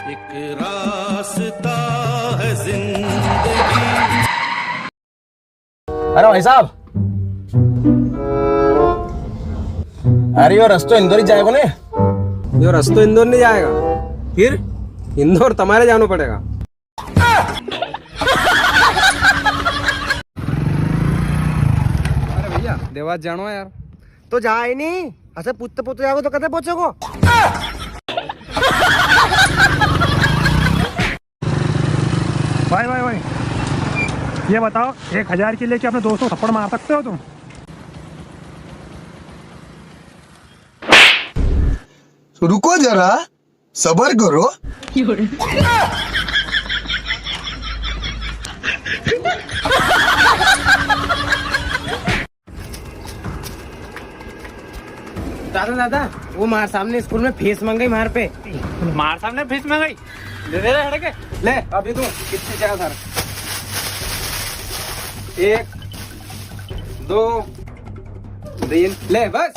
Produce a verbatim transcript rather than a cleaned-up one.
एक रास्ता है जिंदगी। अरे भाई साहब, अरे यो रस्तो इंदौर ही जाएगो ने? यो रस्तो इंदौर नी जाएगा। फिर? इंदौर तमारे जानो पड़ेगा। अरे भैया, देवास जानो है यार। तो जा ही नी, असे पूछते पूछते जाओगे तो कदे पहुंचोगो? भाई, भाई, भाई, ये बताओ, एक हजार के लिए क्या अपने दोस्तों को थप्पड़ मार सकते हो तुम? रुको जरा, सबर करो। दादा, दादा, वो मार सामने स्कूल में फीस मंगाई मार पे। मार सामने फीस मंगाई? दे दे रे, हट के। ले, अभी तू कितने चाहे सर? एक, दो, तीन, ले बस।